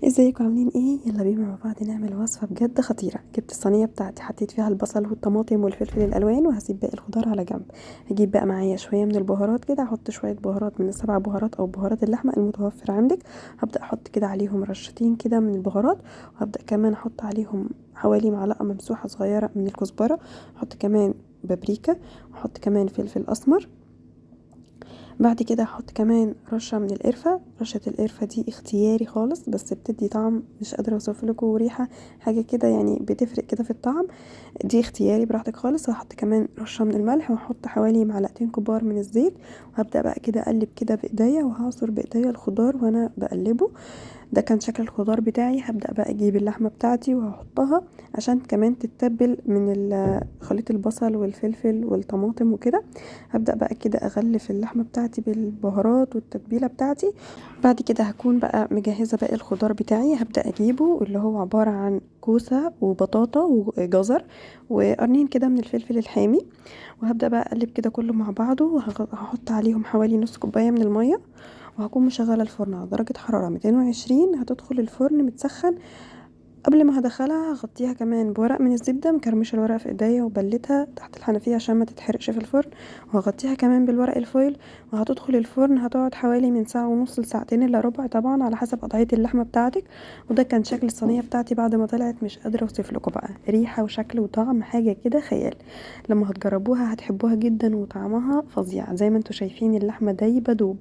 ازيكم عاملين ايه؟ يلا بينا مع بعض نعمل وصفه بجد خطيرة. جبت الصينية بتاعتي، حطيت فيها البصل والطماطم والفلفل الالوان، وهسيب باقي الخضار على جنب. هجيب بقى معايا شوية من البهارات كده، هحط شوية بهارات من السبع بهارات او بهارات اللحمة المتوفر عندك. هبدا احط كده عليهم رشتين كده من البهارات، وهبدا كمان احط عليهم حوالي معلقه ممسوحة صغيرة من الكزبره، احط كمان بابريكا، واحط كمان فلفل اسمر. بعد كده هحط كمان رشه من القرفه. رشه القرفه دي اختياري خالص، بس بتدي طعم مش قادرة اوصف لكم، وريحه حاجة كده يعني بتفرق كده في الطعم، دي اختياري براحتك خالص. هحط كمان رشه من الملح، وهحط حوالي معلقتين كبار من الزيت، وهبدا بقى كده اقلب كده بايديا، وهعصر بايديا الخضار وانا بقلبه. ده كان شكل الخضار بتاعي. هبدا بقى اجيب اللحمة بتاعتي وهحطها عشان كمان تتبل من خليط البصل والفلفل والطماطم وكده. هبدا بقى كده اغلف اللحمة بتاعتي بالبهارات والتتبيله بتاعتي. بعد كده هكون بقى مجهزة باقي الخضار بتاعي، هبدا اجيبه اللي هو عبارة عن كوسة وبطاطا وجزر وقرنين كده من الفلفل الحامي، وهبدا بقى اقلب كده كله مع بعضه، وهحط عليهم حوالي نص كوباية من المية، وهكون مشغله الفرن على درجه حرارة 220. هتدخل الفرن متسخن. قبل ما هدخلها هغطيها كمان بورق من الزبدة، مكرمشه الورقة في ايديا وبلتها تحت الحنفية عشان ما تتحرقش في الفرن، وهغطيها كمان بالورق الفويل، وهتدخل الفرن. هتقعد حوالي من ساعة ونص لساعتين الا ربع، طبعا على حسب قطعية اللحمة بتاعتك. وده كان شكل الصينية بتاعتي بعد ما طلعت، مش قادرة اوصف لكم بقى ريحه وشكل وطعم، حاجة كده خيال. لما هتجربوها هتحبوها جدا، وطعمها فظيع. زي ما انتم شايفين اللحمة دايبه دوب،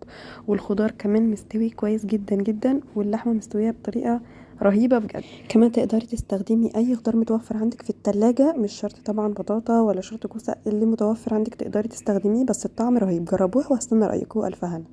والخضار كمان مستوي كويس جدا جدا، واللحمة مستوية بطريقة رهيبة بجد. كمان تقدري تستخدمي اي خضار متوفر عندك في التلاجة، مش شرط طبعا بطاطا ولا شرط كوسة، اللي متوفر عندك تقدري تستخدميه، بس الطعم رهيب. جربوها واستنى رايكم. الف هنا.